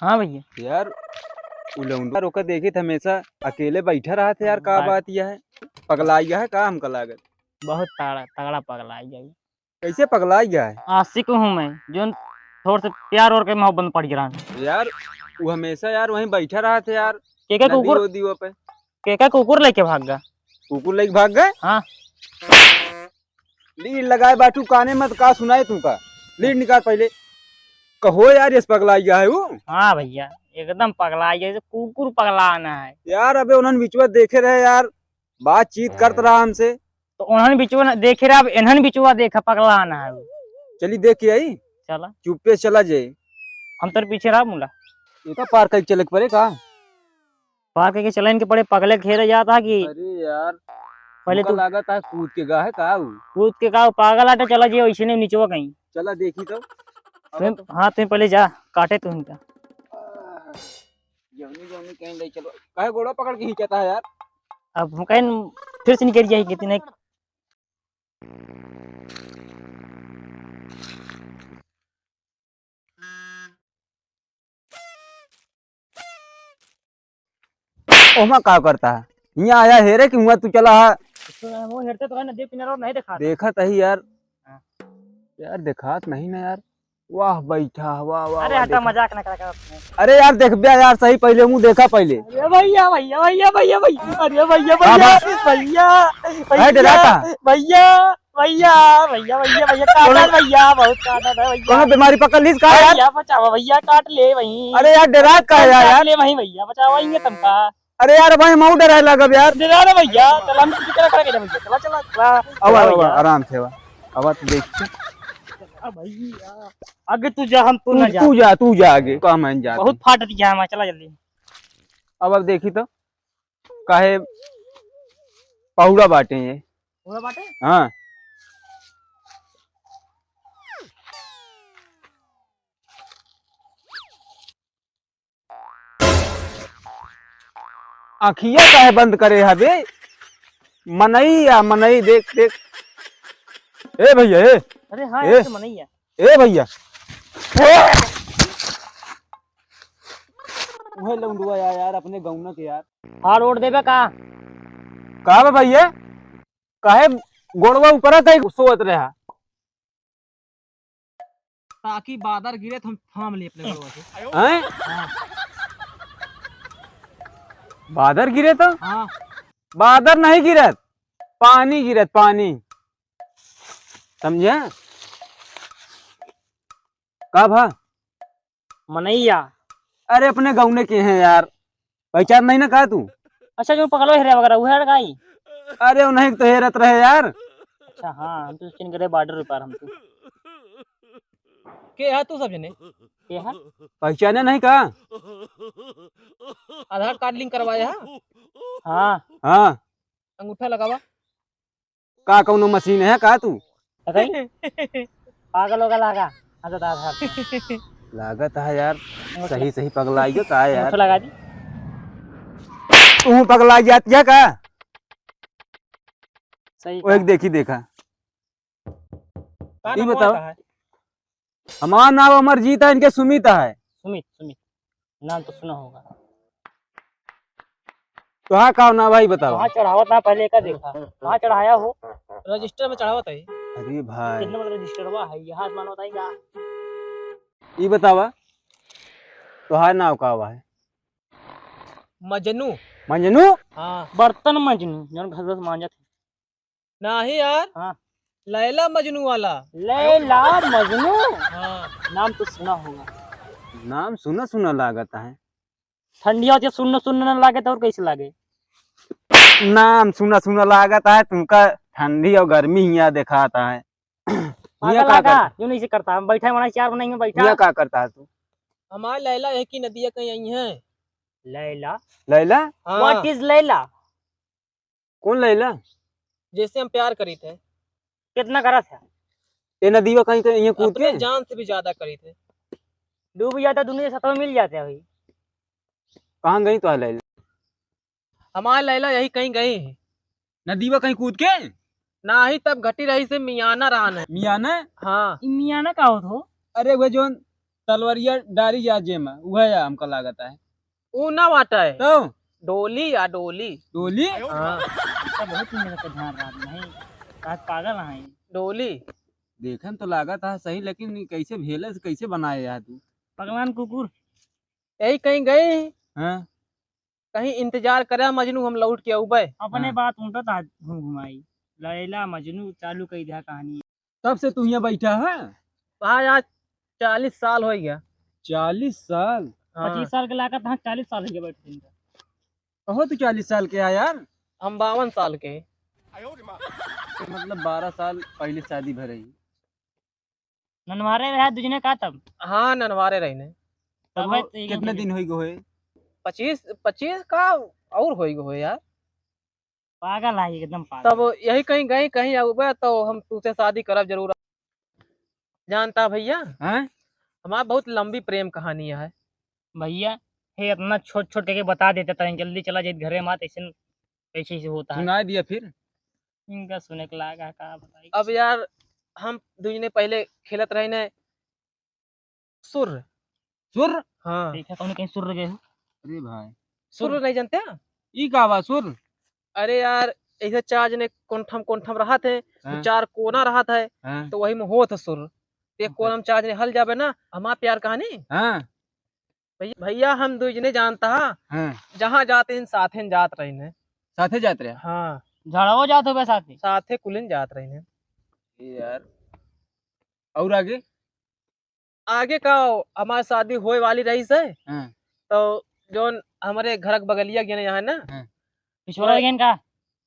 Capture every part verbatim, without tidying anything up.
हाँ भइया। यार, उ लौंडा ओका देखित हमेसा अकेले बैठा रहत है यार, का बात यह है? पगला गया है का हमका लागत? बहुत तगड़ा, तगड़ा पगला गया है। कैसे पगला गया है? आशिक हूँ मैं, जोन थोड़ से प्यार और के मोहब्बत में पड़ गया है। यार, उ हमेसा यार वहीं बैठा रहत है यार, के के नदी कुकुर, ओदी पे। के के कुकुर लेके भाग गया। कुकुर लेके भाग गए? हाँ। लीड लगाए बाटू काने मत का सुनाए तुमका। लीड निकाल पहले। कहो यार, यस पगला गया है वो। हाँ भइया, एकदम पगला गया है, कुकुर पगलाना है। यार, अबे उन्हन बिचवा देखे रहे यार, बातचीत करत रहा हमसे। तो उन्हन बिचवा न-, देखे रहा, अब इन्हन बिचवा देखा, पगलाना है वो। चली देख के आई। चला। चुप्पे से चला जाए। हम तोर पीछे रहा मुला। ये तो पार कइके चले के पड़े का? पार कइके चले इनके पड़े, पगले घेरे जाता कि अरे यार, पहले हमका तू लागत है कूद के गा है का उ? कूद के का, पागल आटे, चला जे वैसे नहीं निचवा कहीं। चला देखी तो। तुम, हाँ, तुम पहले जा, काटे तू इनका। जौनी जौनी कहीं ले चलो। काहे गोड़ा पकड़ के खींचता है यार? अब हम कहीं फिर से निकल जाए कितने। ओमा का करता है? यहाँ आया हेरे कि हुआ तू चला है? वो हेरते तो है ना, दे पिनर और नहीं देखा। देखत ही यार। हाँ। यार देखात नहीं ना यार। वाह बैठा, वाह, वाह, अरे वाह, हटा, देखा। मजाक ना करा कर अपने। अरे यार देखबे यार सही पहले मुँह देखा पहले। अरे भइया, भइया, भइया, भइया, भइया, अरे भइया, का भइया, बात? भइया, है भइया, डराता? भइया, भइया, भइया, भइया, भइया, काटा कौनो भइया, बहुत काटा था भइया। कौनो बीमारी पकड़ लीस का यार? भइया बचावा भइया, काट ले वहीं। अरे यार, डरात का है यार, काट यार? ले वहीं भइया, बचावा ही है तुमका। अरे यार, भाई मऊ डराए लागब यार। डरा रे भइया, चला हम किसी तरह करेंगे भइया, चला, चला, चला। आवा, चला आवा, भइया। आराम से आवा। आवा तो देख के। आ भइया, आगे तू जा, हम तू तू, ना जा। तू जा, तू जा आगे, का मैं जाता बहुत हूँ। फाट दिया है, चला जल्दी। अब, अब देखी तो। काहे पहुड़ा बाटे ये? पहुड़ा बाटे? हाँ। आँखिया काहे बंद करे हबे? मनई या मनई, देख, देख। ए भइया, ए। अरे हाँ, ए। यार, तो मनई है। ए भइया। उहे लौंडुआ या-, यार, अपने गौना के यार। हार ओढ़ देबे का? का बा भइया? काहे गोड़वा ऊपरा कहीं सोवत रहा? ताकि बादर गिरे तो हम थाम ले अपने गोड़वा से। हैं? हाँ। बादर गिरे तो? हाँ। बादर नहीं गिरत, पानी गिरत, पानी। समझे? का भा? मनैया। अरे अपने गौने के हैं यार, पहचान नहीं ना का तू? अच्छा, जो पकड़ो हेरे वगैरह, वो है का ही? अरे उन्हीं तो हेरत रहे यार। अच्छा हाँ, हम तो चिन करे बॉर्डर पार हम तो। के है तू सब जने? के है? पहचाने नहीं का? आधार कार्ड लिंक करवाया है? हाँ। हाँ। अंगूठा लगावा। का कौनो मशीन है का तू? अरे, पागल होगा लागा। हाँ, तो आधार। लागत है यार, अंगूठा सही, सही पगलाई गयो का यार? अंगूठा लगा दी। तू पगलाई जात है का? सही ओ, एक कहा। देखी देखा। का ई नाम बताओ। का है? हमार नाम अमरजीत है, इनके सुमित है। सुमित, सुमित। नाम तो सुना होगा। तोहार का नाम भाई बतावा। कहाँ चढ़ावत ना पहले का देखा। कहाँ चढ़ाया हो? रजिस्टर में चढ़ावत है। अरे भाई। कितना बड़ा रजिस्टरवा है, यहाँ से मानो बताएगा। ई बतावा, तोहार नाम का हुआ है? मजनू। मजनू? हाँ। बर्तन मजनू, जौन घस घस मांजत है। नाही यार। हाँ। लैला मजनू वाला। लैला मजनू? हाँ। नाम तो सुना होगा। नाम सुना सुना लागत है। ठंडिया होती है, सुन्न सुन्न न लागे तो और कैसे लागे? नाम सुना सुना लागत है, तुमका ठंडी और गर्मी हिया देखाता है। पागल हिया का लागा, करता? क्यों नहीं से करता? हम बैठा है वहाँ चार बनाएंगे बैठा। हिया का करता है तू? हमार लैला एक ही नदिया कहीं आई है। लैला? लैला? हाँ। What is लैला? कौन लैला? जैसे हम प्यार करी थे। कितना करत है? ए नदीवा कहीं, कहीं ये कूद अपने के? जान से भी ज्यादा करी थे। डूब जाता दुनिया सतवा मिल जाते हैं भाई। कहाँ गई तो लैला? हमार लैला यही कहीं गई है। नदीवा कहीं कूद के? नाही तब घटी रही से मियाना रहन है। मियाना? हाँ। ई मियाना का होत हो? अरे वो जोन तलवरिया डारी या जेमा, उहे या हमका लागत है। ऊ ना बाटे। तो? डोली या डोली। डोली? हाँ। तो बहुत ही मेहनत के ध्यान रहा नहीं। आज पागल हैं। डोली। देखन तो लागत है सही, लेकिन ई कैसे भेले से कैसे बनाए यार तू? पगलान कुकुर। यही कहीं गए। हाँ। कहीं इंतजार करे मजनू, हम लौट के अउबे। अपने हाँ। बात उनका तो घुम घुमाई। लैला मजनू चालू कई दिया कहानी। तब से तू यहाँ बैठा है? भाई आज चालीस साल हो गया। चालीस साल? हाँ। पच्चीस साल के लागत, हाँ, चालीस साल हो गया बैठे इनका। कहो तू चालीस साल के है यार? हम बावन साल के। तो मतलब बारह साल पहले शादी भर रही। ननवारे रहा दुजने का तब? हाँ, ननवारे रहने। तब तबे वो तो ये कितने दिन होई गए होए? पच्चीस, पच्चीस का और होई गए होए यार। पागल है एकदम पागल। तब यही कहीं गए, कहीं अउबे तो हम तुझसे शादी करब जरूर। जानता भैया, हैं? हमार बहुत लंबी प्रेम कहानी है। भैया, हे इतना छोट छोट के बता देते तो जल्दी चला जाइत घरे, मात ऐसे कैसे ऐसे होता है। सुनाई दिया फिर। इनका सुने के लागा का बताई। अब यार, हम दुजने पहले खेलत रहे ने सुर। सुर? हाँ। देखा कौन कहीं सुर गए हो? अरे भाई। सुर नहीं जानते हैं? ई का बा सुर? अरे यार, ऐसे चार जने कोंठम कोंठम रहत है, हाँ। चार कोना रहत है, हाँ। तो वही में होत है सुर। एक अच्छा। कोना में चार जने हल जाबे ना, हमार प्यार कहानी। हाँ। भैया, भैया, हम दुइ जने जानता हा, हाँ। जहाँ जात रहिन, साथे न जात रहिन है। साथे जात रहे? हाँ। झाड़ाओ जात होबे साथे? साथे कुलिन जात रहिन है। ए यार। और आगे? आगे का, हमार शादी होए वाली रहिस है। हाँ। तो जौन हमरे घर के बगलिया गेन यहाँ है ना? हाँ। पिछवाड़ा गेन का?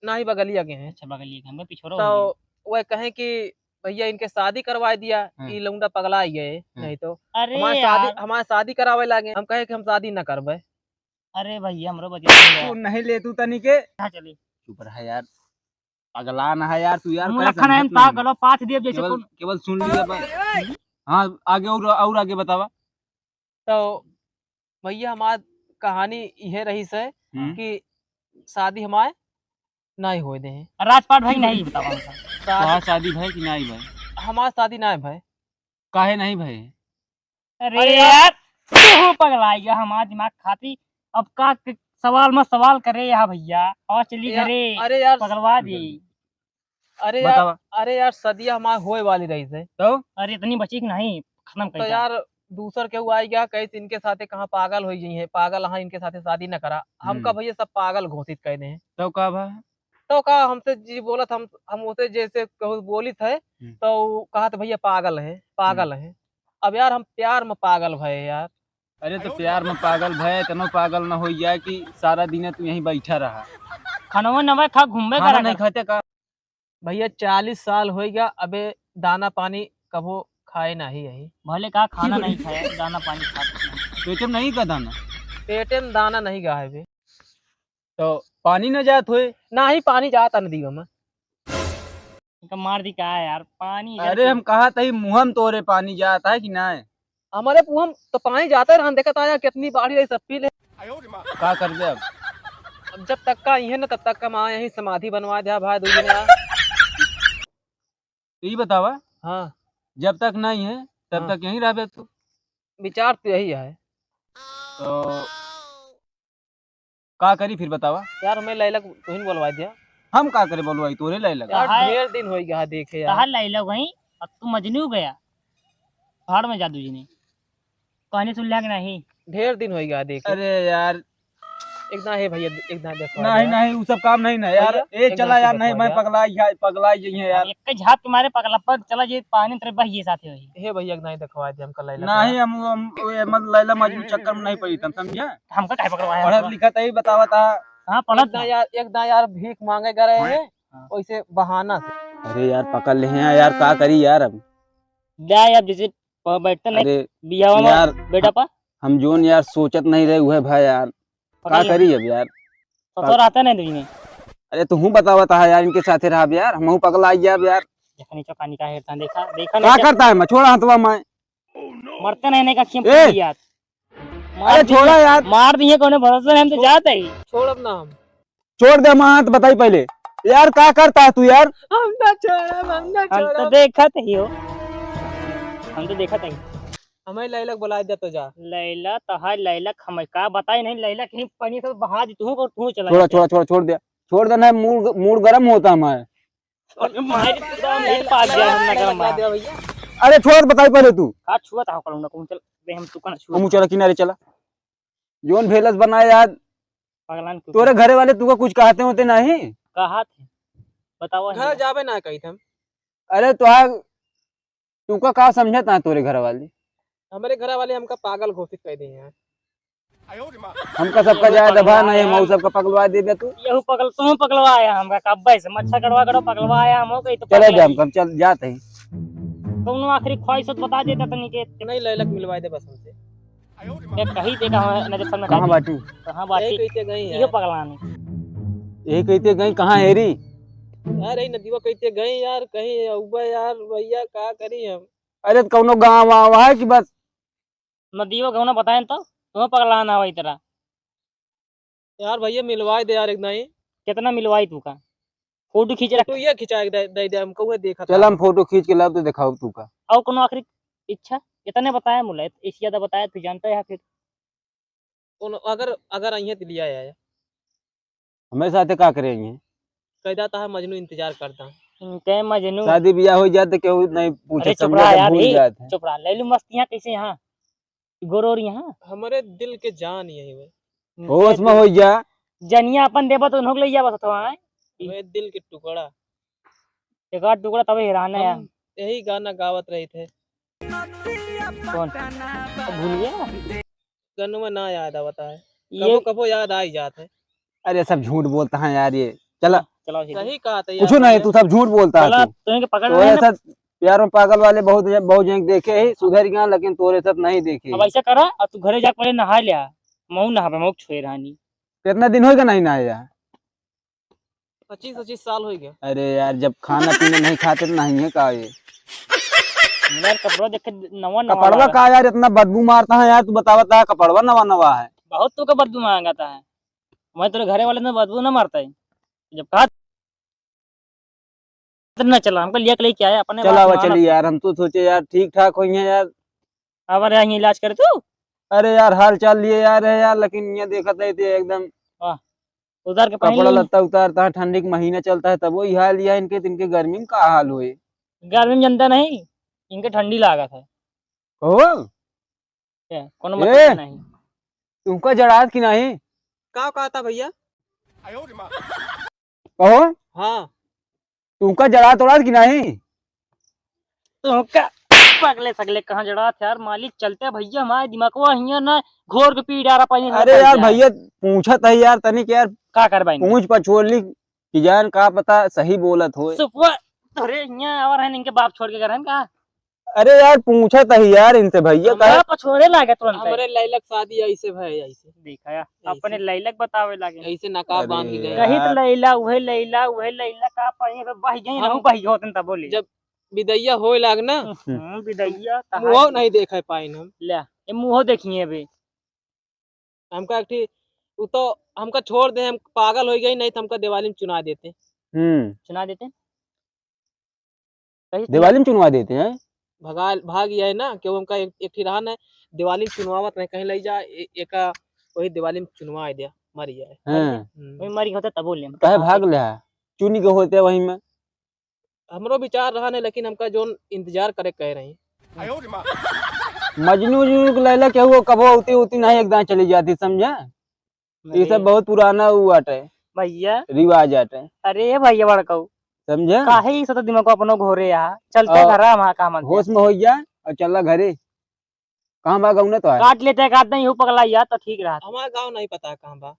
नाही, बगलिया गेन है। अच्छा, बगलिया गेन, हम पिछवाड़ा तो हो गए। वह कहे कि भैया इनके शादी करवा दिया, हाँ। ई लौंडा पगला ही गए, हाँ। नहीं तो अरे हमार शादी, यार। हमार शादी करावे लागे। हम कहे कि हम शादी ना करबे। अरे भैया, हमरो बतिया सुन यार। तू नहीं ले तू तनी के। कहाँ चली? चुप रह यार, पगला ना है यार तू यार, मुँह काहे लखन है, समझत ता नहीं? गलो पाथ दिए जैसे केवल, कौन केवल सुन लिया बस। हाँ, आगे और, और आगे बतावा। तो भैया, हमार कहानी इहे रहिस है हम्म। कि शादी हमार नाहीं होए दे हैं। राजपाट भाई नहीं बतावा हमका। शादी तोहार शादी भय कि नाहीं भय? हमार शादी नाहीं भय। काहे नहीं भय? अरे अरे यार, यार। तू पगला गया, हमार दिमाग खाती। अब का क-, सवाल मत सवाल करे यहाँ भैया, और चली या-, घरे, अरे यार। पगलवा दी। अरे यार, बतावा। अरे यार, सदिया हमार होए वाली रहिस है। तो? अरे इतनी बची कि नहीं, खत्म कर तो दे। यार, दूसर केहू आई गया, कहे इनके साथे कहाँ पागल होई गई है, पागल, हाँ, इनके साथे शादी न करा। हमका हम्म। भैया सब पागल घोषित कर दे हैं। तो का भा? तो का हमसे जी बोलत, हम, हम उसे जैसे कहू बोलित है, हम्म। तो उ कहत भैया पागल है, पागल हम्म। है। अब यार हम प्यार में पागल भए यार। अरे तो प्यार में पागल भए, इतनो पागल न हो जाए कि सारा दिन तू यहीं बैठा रहा। खानवा नवा खा घूमबे खाना करा नहीं कर। खाते का? भैया चालीस साल हो गया, अबे दाना पानी कभो खाए नहीं यही। भले का खाना नहीं खाया, दाना पानी खाते नहीं। पेटे में नहीं का दाना? पेटे में दाना नहीं गा है बे। तो पानी न जात होए? नाही, पानी जात नदी में। इनका मार दी का है यार, पानी इधर अरे के हम कहा तही मुँह में तोरे पानी जात है कि नाय? हमारे मुँह में तो पानी जाता है, हम देखत आया कितनी बाढ़ आई, सब पी ले। का कर दे अब? अब जब तक का इहे न तब तक का माँ यही समाधि बनवा दिया भाई, दो जने। तो ई बतावा, हाँ। जब तक नहीं है तब हाँ। तक यहीं रहबे तू। विचार तो यही है। तो का करी फिर बतावा? यार, मैं लैला को तुहिन बोलवा दिया। हम का करे बोलवाई तोरे लैला? यार, कहा है? ढेर दिन हो गया देखे यार। कहा लैला वहीं, अब तू मजनू गया। भाड़ में जा दूजी ने। कहानी सुन लिया कि नहीं? ढेर दिन हो गया देखे। अरे यार। एक दाना है भैया, एक दाना देखवा नहीं, दे यार। नहीं, उ सब काम नहीं ना यार। भैया, ए, एक चला दाना यार, देखवा नहीं, दे मैं यार। पगलाई है, पगलाई गई है यार। एक झाप तुम्हारे पगला पग चला जे पानी तेरे बहिए साथे होई। हे भैया, एक दाना देखवा दे हमका लैला नहीं, का। हम, हम, ए, मत लैला मजनू चक्कर में नहीं पड़ी, तुम समझे? हमका काहे पकड़वाया पढ़त हमका? लिखत है, बतावत है। हाँ, पढ़त एक दाना है। यार, एक दाना यार भीख मांगे गए रहे हैं, हाँ। वैसे बहाना से। अरे यार, पकड़ ले हैं यार, का करी यार अब? जा यार, जैसे प-, बैठते नहीं, अरे बियाह में यार, बेटा पा। हम जोन यार सोचत नहीं रहे, उहे भाई यार। पकड़ का ले। करी अब यार? तो, तो रहते नहीं दुनिया। अरे तू हूँ बतावत है यार, इनके साथे रहब यार, हमहू पगला जाब यार। देखा नीचे पानी का हेरता, देखा, देखा का नीचे। करता है मैं? छोड़ा हथवा मैं। मरते नहीं, नहीं का खेम ए! यार। अरे मार दिए, छोड़ा यार। मार दिए, कोनो भरोसा नहीं, हम तो जाते ही। छोड़ अब ना हम। छोड़ दे, हम हाथ बताई पहले। यार, का करता है तू यार? हम ना छोड़ब, हम ना हम तो छोड़ब। देखत ही हो। हम तो देखत ही। हमें लैला के बुलाए दे तो जा। लैला तो है, लैला के हमें का बताई नहीं, लैला कहीं पानी से बहा दी, तू को तू चला छोड़ा, जाता। छोड़ा, छोड़ा, छोड़ दे। छोड़ देना है, मूड, मूड गरम होता हमारे। अरे मार, एकदम एक पास गया हम ना लैला गरमा। दे भैया। अरे छोड़, बताई पहले तू। का छुआ था, कल ना कौन चल, बे हम तू का ना छुआ हम था। चला किनारे चला। जोन भेलस बनाए यार। पगलान क्यों तोरे करे? घरे वाले तुका कुछ कहते होते नहीं? कहा थे? बताओ घर ना। जाबे ना कही थे हम। अरे तो आ, तुका का समझत ना तोरे घर वाले? हमरे घर वाले हमका पागल घोषित कर दिए हैं। हमका सबका यहू जाए दबा पगलवा नहीं, आया। मऊ सबका पगलवा देबे तू। यहू पगल, तू पगलवा आया हमका कब्बे से। मच्छर कड़वा कड़वा पगलवा आया हम, हो गई तो चले पगल जा, ही। हम कब चल जाते हैं। कौनो आखिरी ख्वाहिश हो तो बता देता तनी के। नहीं, लैला के मिलवा दे बस हमसे। ये कही देखा है, नजर सामने कहाँ डाली। बाटू? कहाँ बाटी? यही कहते गई इहो यार। पगलान है। यही कहते गई, कहाँ हेरी? यार, यही नदीवा कहते गई यार, कहीं उबे यार, भैया, का करी हम? अरे, तो कौनो गाँव वाँव है कि बस? नदीवा गाँव ना बताएं तो, तुम्हें पगलान है वही तरह। यार, भैया, मिलवाए दे यार, एक दाई। कितना मिलवाई तू का? फोटो खींच रख। फोटो ये खिंचा के दे, दे दे, हमको वो देखा चल, था। हम फोटो खींच के लाओ तो दिखाओ तू का। और कोनो आखिरी इच्छा? इतने बताया मुला, इससे ज्यादा बताया तू जानता है फिर। उन-, अगर, अगर अइहें तो लिया आया। हमें साथे का करे अइहें? कह देता है मजनू इंतजार करता। इनके मजनू। शादी ब्याह हो जाए तो केहू नहीं पूछे, अरे चुप समझे रहा तो यार, भूल ए, जात है। चुप रहा। लैलू मस्तियाँ कैसे यहाँ? गोरोर यहाँ? हमारे दिल के जान यही है। होश में हो जा। जनिया अपन देबा तो उन्हों के ले जाबा सथवा, हैं? वे दिल के टुकड़ा। एक आध टुकड़ा तबे हेराना है। हम यही गाना गावत रही थे। कौन? अब भूल गया? गनवा ना याद आवता है। ये कबो कबो याद आ ही जात है। अरे सब झूठ बोलता है यार ये। चला। चलो ठीक है। सही कहा था यार कुछ नहीं, भैया। तू सब झूठ बोलता है चला, तू। तुम्हें के पकड़ तोरे रहे हैं ना। साथ प्यार में पागल वाले बहुत जन, बहुत जन देखे ही, सुधर गया, लेकिन तोरे साथ नहीं देखे। अब ऐसा करा, अब तू घरे जाके पहले नहा ले आ। मऊ नहाबे, मऊ छोए रहनी। कितना दिन होइगा नहीं नहाया? पच्चीस पच्चीस साल हो गया। अरे यार, जब खाना पीना नहीं खाते तो नहीं है का ये? यार, कपड़ा देख के नवा नवा कपड़वा लगा। का यार, इतना बदबू मारता है यार, तू बतावता है, कपड़वा नवा नवा है। बहुत तो का बदबू मांगता है, मैं तेरे घरे वाले में बदबू ना मारता है। जब कहा ना चला, हमको लिया के लेके आया अपने चला बात हुआ, माना चली तू। यार, हम तो सोचे यार ठीक ठाक होई है यार। अब अरे यहाँ इलाज करे तू? अरे यार, हाल चाल लिए यार है यार, लेकिन ये देखत है ते एकदम वाह, उतार के पहन कपड़ा ली। लत्ता उतारता है, ठंडी के महीना चलता है, तब वही हाल लिया इनके, इनके गर्मी में का हाल होए। गर्मी में जनता नहीं, इनके ठंडी लागत है। कहो? क्या? कोनो ए! मतलब नहीं। तुमका जड़ात की नहीं? का कहता भैया? कहो? हाँ। तुमका जड़ात उड़ात की नहीं? तुमका पगले सगले कहाँ जड़ात यार, मालिक चलते भैया, हमारे दिमागवा हियाँ ना घोर के पी डारा पानी अरे यार भैया, पूछत है यार तनिक यार, का करबाई? पूछ पछोरली कि जान का पता सही बोलत होए। सुपवा, अरे हियाँ आवर है इनके बाप छोड़ के घर है का? अरे यार, पूछत ही यार इनसे भैया, हमरा काहे? पछोरे लागे तुरंत। हमरे लैलक शादी ऐसे भय, ऐसे। देखा यार, ऐसे। अपने लैलक बतावे लागे। ऐसे नकाब अरे बांध के गए। यार। कहित लैला, उहे लैला, उहे लैला, का पाई, बह गई, हम रहू बह गई होतन तब बोली। जब बिदैया होए लाग ना, हम्म, बिदैया, मुँहो नहीं देखे पाइन हम। ले, ये मुँहो देखिए अभी। हमका एक ठी, उ तो हमका छोड़ दे, हम पागल हो गई, नहीं तो हमका दिवाली में चुना देते। हम्म। चुना देते? कही तो दिवाली में चुनवा देते हैं। भगा, भाग गया है ना, कि वो हमका एक, एक ठी रहा ना, दिवाली में चुनवावत नहीं, कहीं ले जा, ए-, एका वही दिवाली में चुनवा दिया, मर गया है। हाँ। हम्म। वही मरी होता तब बोले हम। काहे भाग ले है? चुनी के होते वहीं में। हमरो विचार रहा नहीं, लेकिन हमका जोन इंतजार करे कह रही। मजनू उजनू के लैला के हुआ, कबो उती उती नहीं, एक दाएं चली जाती, समझा? ये सब अरे। बहुत पुराना वो आटे। भैया। रिवाज आटे। अरे भैया बड़काऊ। समझा? काहे ई सब दिमाग को अपनो घोरे आ? चलते और घर आ, वहाँ का मन होश में हो जा और चला घरे। कहाँ बा गौना तो है? काट लेते हैं, काट दें, यहू पगला यार तो ठीक रहा। हमारा गाँव नहीं पता है कहाँ बा।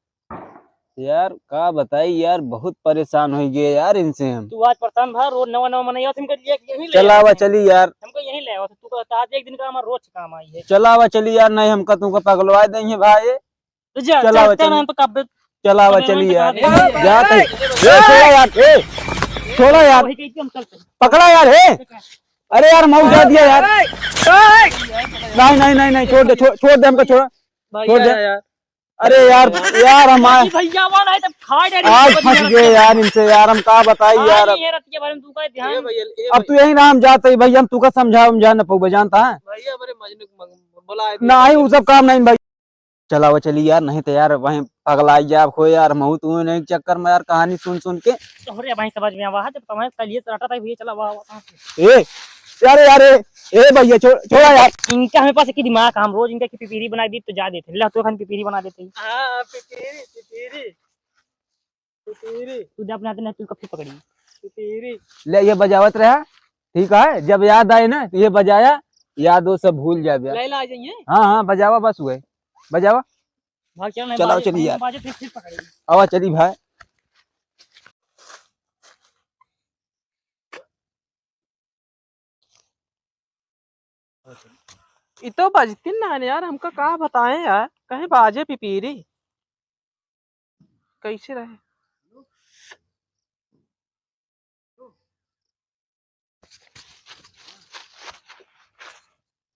यार, का बताई यार, बहुत परेशान हो गए यार इनसे हम। तू आज परेशान भा, रोज नवा नवा मनैया, तुमको ये यहीं ले चला आवा, चली यार। हमको यहीं ले आवा, तू कहता आज एक दिन का हमारा रोज काम आई है। चला आवा, चली यार, नहीं हमका तुमको पगलवा देंगे भाई। तो जा, चला आवा, चलते चली। ना, हम तो कब चला आवा, अपने चली मन से यार। कहा जाते। ए, छोड़ा यार, ए, छोड़ा यार। वही कही कि हम चलते हैं। पकड़ा यार, ए। अरे यार, मऊ जा दिया यार। नहीं, नहीं, नहीं, नहीं, छोड़ दे, छोड़, छोड़ दे हमको, छोड़, भैया छोड़ दे। यार। अरे यार, यार, हम आज, भैया, वो नहीं तो खा डरी आज फंस गए यार इनसे यार, हम का बताई यार। ये रतिया भर में तू का ध्यान। ए भैया, ए अब तू यही ना, हम जाते ही भैया, हम तू का समझा, हम जान न पउबे, जानता है? भैया, हमारे मजनू को मंग-, बुलाए दिया। नहीं, वो सब काम नहीं भाई। चलावा चली यार, नहीं तो यार वहीं पगलाई जाब हो यार, महू तू नहीं चक्कर में यार, कहानी सुन सुन के। तोहरे भाई समझ में आवा है, जब तुम्हें कलिए से रटा था भैया, चला, वाह, वाह, वाह। ए, अरे यार, ए, ए भैया, छो-, छोड़ा यार। इनका हमें पास एक ही दिमाग, हम रोज इनका की पिपीरी बना दी तो जा देते, ले तो खान पिपीरी बना देते। हाँ, पिपीरी, पिपीरी, पिपीरी। तू जा अपने हाथ में, तू कब से पकड़ी? पिपीरी। ले, ये बजावत रहा, ठीक है, जब याद आए ना, तो ये बजाया, याद वो सब भूल जाबे। लैला आ जाइए। हाँ, हाँ, बजावा, बस हुए, बजावा। भाग, चल, नहीं, चलाओ, बाजे, चली यार। बाजे, फिर, फिर पकड़ी। आवा, चली भाई। ई तो बजती ना है यार, हमका का बताएं यार, कहीं बाजे पिपीरी, कैसे रहे?